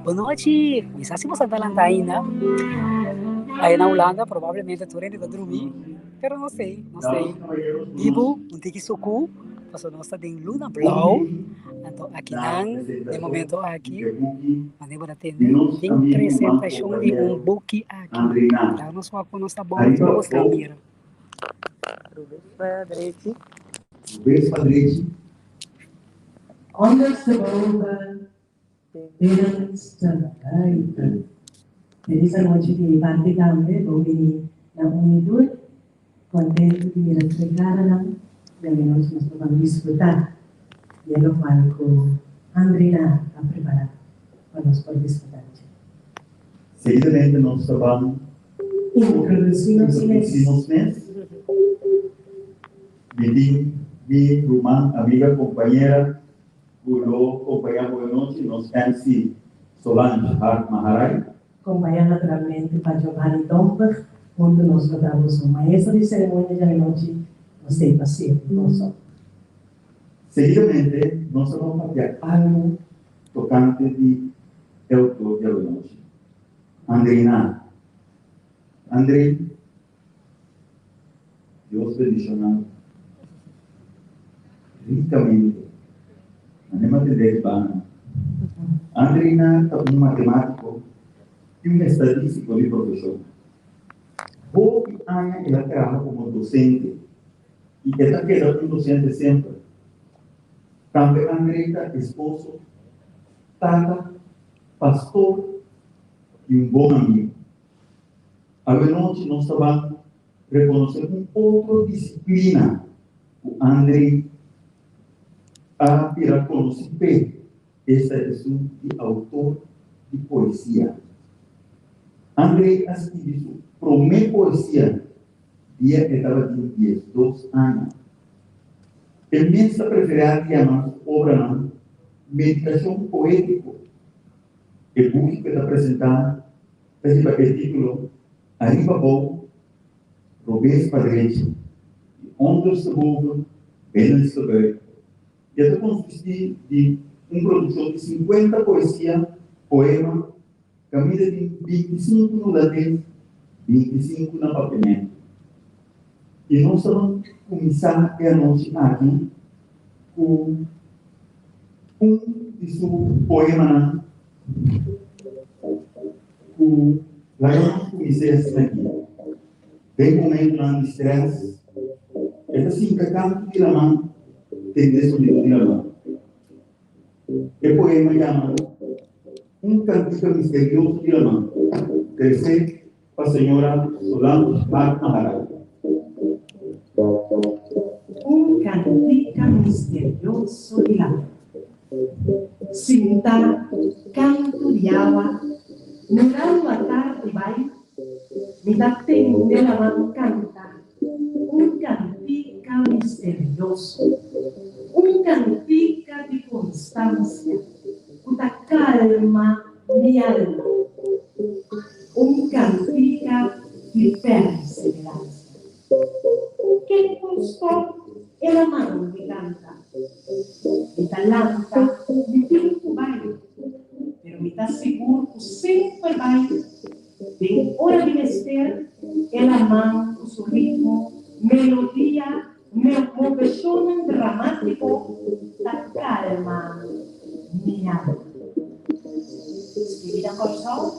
Bon nochi, mi sa si boso ta lanta ainda. Aya na Hulanda probablemente tur hende ta drumi, pero no sei, no sei. Bibu, un tiki suku, pasobra nos ta den luna blou, anto akinan den momento aki, mane bo ta tende den presentashon di un buki aki. Laga nos wak ku nos ta bon, tur bo ta mira. Rubes pa drechi. Rubes pa drechi. Ondersteboven, binnenste buiten. Feliz anochi di mi parti tambe, bon bini na un i tur. Kontentu di mira tur e karanan i awenochi nos por ban disfrutá di e lokual ku Andrina a prepará pa nos por disfrutá di dje. Seguidamente nos ta ban Introdusí nos mes. Introdusí nos mes. Mi tin mi ruman, amiga, kompañera ku lo kompañá bo e nochi, nos MC Solange Hart Maharay. Kompañá naturalmente pa Giovanni Domper, huntu nos lo ta boso maestro di seremonia djawe nochi, nos ta ei pa sirbi boso. Seguidamente nos ta ban papia algu tokante di e outor djawe nochi, Andreina. Andrei, Dios bendishoná bo rikamente. Mane matendé di banda. Andreina ta un matemático i un estadístico di profeshon. Hopi aña el a traha komo dosente i e ta keda un dosente semper. Tambe Andrei ta esposo, tata, pastor i un bon amigu. Awenochi nos ta ban rekonosé un otro disiplina ku Andrei a bira konosí p'e, esta esun di outor di poesia. Andrei a skibi su promé poesia dia e tabatin 12 aña. E mes ta preferá di yama su obranan meditashon poétiko. E buki ku e ta presentá ta hiba e título Ariba Bou, Robes pa Drechi i Ondersteboven, Binnenste Buiten i e ta konsistí di un produkshon di 50 poesia, poema, kaminda tin 25 na hulandes, 25 na papiamentu. I nos ta ban kuminsá e anochi aki ku un di su poemanan ku laga nos kumins'é asina aki. Den momentunan di strès, e ta sinta kantu di laman tende sonido di laman. E poema yama Un kantika misterioso di laman, tresé pa señora Solange Hart Maharal. Un kantika misterioso di laman. Sinta kantu di awa, mirando atardi bai, mi ta tende laman kanta un kantika misterioso, un kantika di konstansia ku ta kalma mi alma, un kantika di perseveransia. Ken por stòp e laman di kanta? Mi ta lanta, mi tin ku bai, pero mi ta sigur ku semper bai den ora di mester e laman ku su ritmo, melodia, moveshonnan dramátiko ta kalma mi alma. Skibí na Kòrsou.